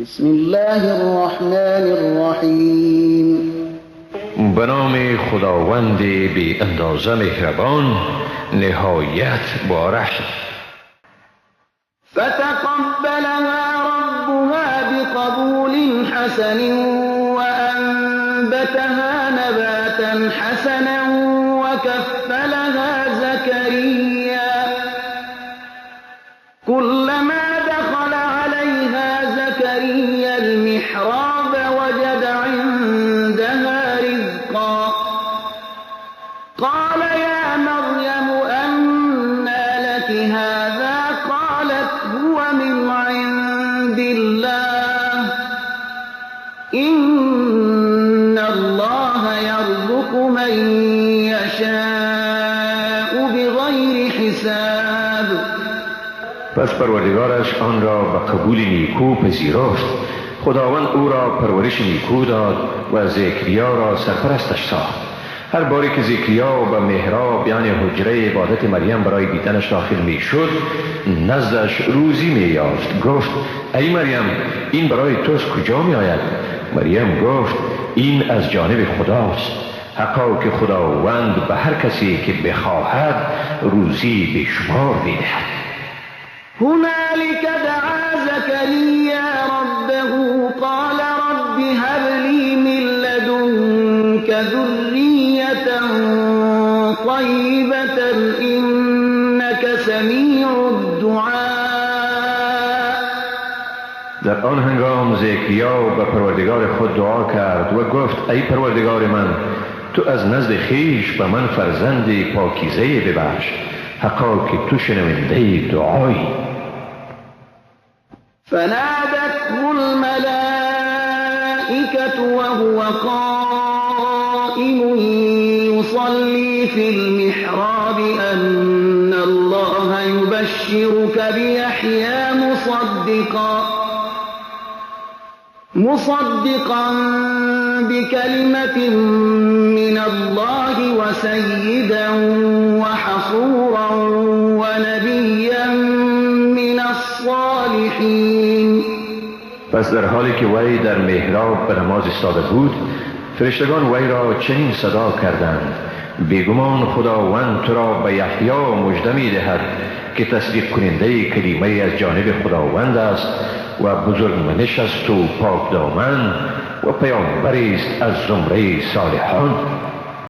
بسم الله الرحمن الرحیم. به نام خداوند بی اندازه مهربان، نهایت با رحم. فتقبلها ربها بقبول حسن وأنبتها نباتا حسنا وكفلها زكريا كلما دخل عليها زكريا المحراب وجد عندها رزقا قال يا مريم أنى لك هذا؟ قالت هو من عند الله إن الله يرزق من يشاء بغير حساب. پس پروردگارش آن را به قبول نیکو پذیرفت. خداوند او را پرورش نیکو داد و زکریا را سرپرستش ساخت. هر باری که زکریا به محراب، یعنی حجره عبادت مریم، برای دیدنش داخل می شد، نزدش روزی می یافت. گفت ای مریم، این برای تو از کجا می آید؟ مریم گفت این از جانب خداست. حقا که خداوند به هر کسی که بخواهد روزی بیشمار می دهد. هنالك دعا زكريا ربه قال رب هب لي من لدنك ذرية طيبة إنك سميع الدعاء. در آن هنگام زکریا به پروردگار خود دعا کرد و گفت ای پروردگار من، تو از نزد خویش به من فرزند پاکیزه ببخش، حقا که تو شنونده دعایی. فنادته الملائكة وهو قائم يصلي في المحراب أن الله يبشرك بيحيى مصدقا بكلمة من الله وسيدا وحصورا ونبيا من الصالحين. پس در حالی که وی در محراب به نماز ایستاده بود، فرشتگان وی را چنین صدا کردند: بیگمان خداوند تو را به یحیی مژده می دهد که تصدیق کننده کلمه از جانب خداوند است و بزرگمنش است و پاک دامن و پیامبری است از زمره صالحان.